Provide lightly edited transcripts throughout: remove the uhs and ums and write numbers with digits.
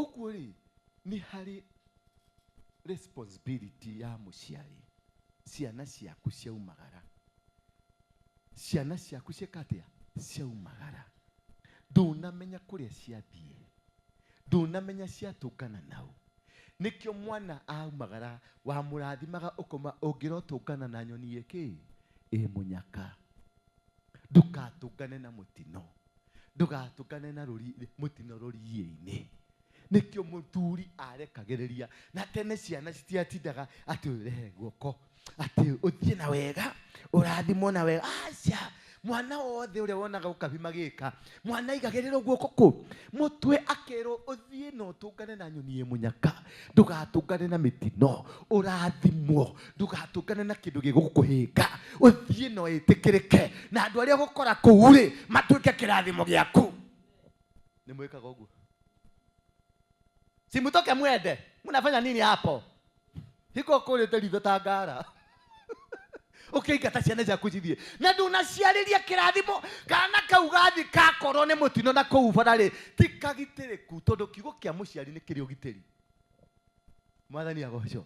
Ũguo rĩ, nĩ harĩ responsibility ya mũciari. Ciana ciaku ciaumagara, ciana ciaku ciĩka atĩa? Ciaumagara, ndũnamenya kũrĩa ciathiĩ, ndũnamenya ciatũngana nao. Nĩkĩo mwana aumagara wamũrathimaga ũkoma, ũngĩrotũngana na nyoni ĩkĩ ĩ mũnyaka, ndũgatũngane na mũtino, ndũgatũngane na mũtino rũriĩ-inĩ. Nĩkĩo mũthuri arekagĩrĩria na tene ciana citiatindaga atĩ ũrehe guoko atĩ ũthiĩ na wega, ũrathimwo na wega. Aca, mwana wothe ũrĩa wonaga ũkabi magĩka, mwana aigagĩrĩrwo guoko kũ mũtwe, akerwo ũthiĩ na ũtũngane na nyoni ĩ mũnyaka, ndũgatũngane na mĩtino, ũrathimwo, ndũgatũngane na kĩndũ gĩgũkũhĩnga, ũthiĩ na wĩtĩkĩrĩke na andũ arĩa ũgũkora kũu rĩ, matuĩke kĩrathimo gĩaku. Nĩ mwĩkaga ũguo? Si mtoke mwende, mnafanya nini hapo? Hiko kũrĩte ritho ta ngara, ũkĩingata ciana ciaku cithiĩ na ndũnaciarĩria kĩrathimo. Kana kau gathi kakorwo nĩ mũtino na kũu bara rĩ, ti kagitĩrĩku, tondũ kiugo kĩa mũciari nĩ kĩrĩ ũgitĩri. Mwathani agocwo.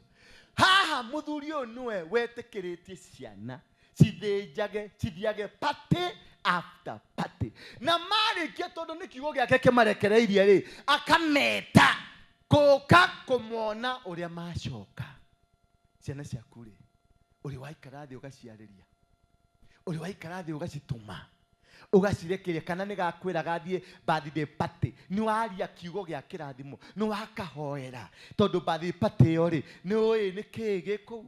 Haha mũthuri ũyũ nĩwe wetĩkĩrĩtie ciana cithĩnjage, cithiage party after party, na marĩkia, tondũ nĩ kiugo gĩake kĩmarekereirie rĩ, akameta kũka kũmona ũrĩa macoka. Ciana ciaku rĩ, ũrĩ waikara thĩ ũgaciarĩria? Ũrĩ waikara thĩ ũgacitũma, ũgacirekeria? Kana nĩ gakwĩra gathiĩ birthday party, nĩ waria kiugo gĩa kĩrathimo, nĩ wakahoera, tondũ birthday party ĩyo rĩ, nĩ ũĩ nĩ kĩĩ gĩ kũu?